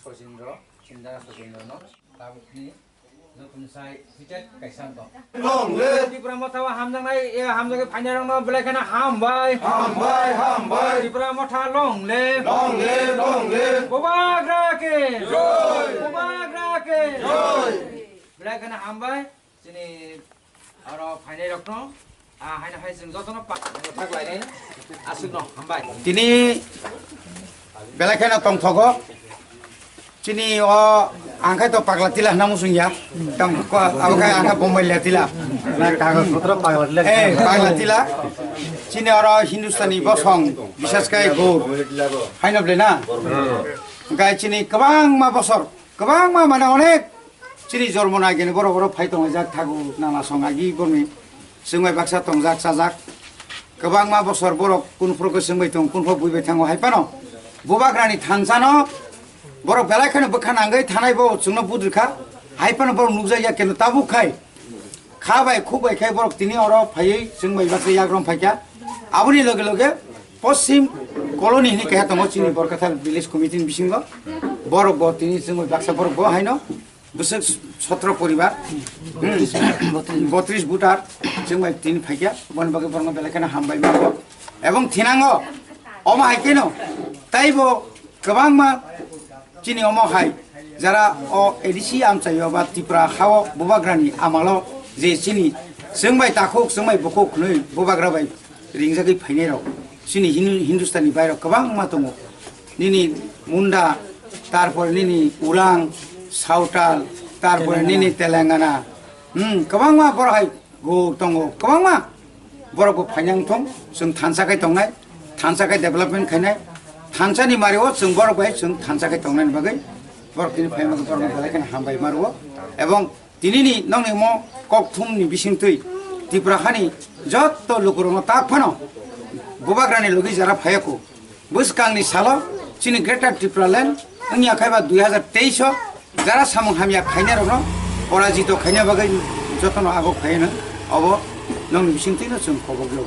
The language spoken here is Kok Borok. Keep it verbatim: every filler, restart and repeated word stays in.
Sosindro, Sindara Sosindro no, tabukni, jotoni sai, fitet kaisa to. Long live! Tipra Motha o hamjaknai, e, hamjagwi phainairokno belai kheno hambai. Hambai, hambai! Tipra Motha long live! Long live, long live! Bubagra ke! Joy! Bubagra ke! Joy! Belai kheno hambai. Chini aro phainairokno, ah, haino hai chwng jotono pa-, thak lainai aswkno hambai. Tini belai kheno tongthogo. Chini o ang khai to Pagla Tila hwnna muchung ya. Tang ko abo khai ang khai Bombay le Tila. Na kagos potro Pagla Tila. Eh, Pagla Tila. Chini oro Hindustani bosong, bisas khai Gour. Haino ble na? Gai chini kwbangma bosor, kwbangma mane onek chini jormo nagini borok oro phai tonglaijak thago nana song agi borni. Chwngbai baksa tongjak, chajak. Kwbangma bosor borok kunphuru khe chwngbai tong, kunphuru buibai thango hai phano. Bubagrani thansano borok belai kheno bwkha nangwi thanai bo chwngno budrikha. Hai phano borok nukjakya keno tabuk khai. Kha bai khuk bai khai borok tini oro phaiwi chwngbai baksa yagram phaikha. Aboni loge loge Poschim Colony hini keha tongo chini Borkathal Village Committee ni bisingo. Borok bo tini chwngbai baksa borok bo haino. Bwswk sotro poribar, hmm, botris voter, chwng bai tini phaikya, boni bagwi borokno belai kheno hambai mano. Ebong thinango, omo hai kheno, taibo kwbangma chini omo hai, jara o A D C amchaio ba Tripura hao bubagrani amalo je chini chwng bai takhuk, chwng bai bukhuk hwnwi bubagra bai ringjagwi phainairok chini Hin-, Hindustani bairok kwbangma tongo. Nini Munda, tarpore nini Urang, Sautal, tarpore nini Telangana. Hmm, kwbangma borok hai go tongo, kwbangma. Borok bo phainang thung, chwng thansa khai tongnai, thansa khai development khainai, thansa ni mario chwng borok bai chwng thansa khai tongnai ni bagwi borok tini phaima borok belai kheno hambai mario. Ebong Tinini nokni mo kokthumni bisingtwi Tripura hani jotto lukurokno tak phano bubagrani logi jara phaiyaku. Bwskangni salo chini Greater Tripura Land wngya khaiba dui hazar teis o jara samung hamya khainarokno porajito khaina bagwi jotono agok phaiano obo nokni bisingtwino chwng khobokjao.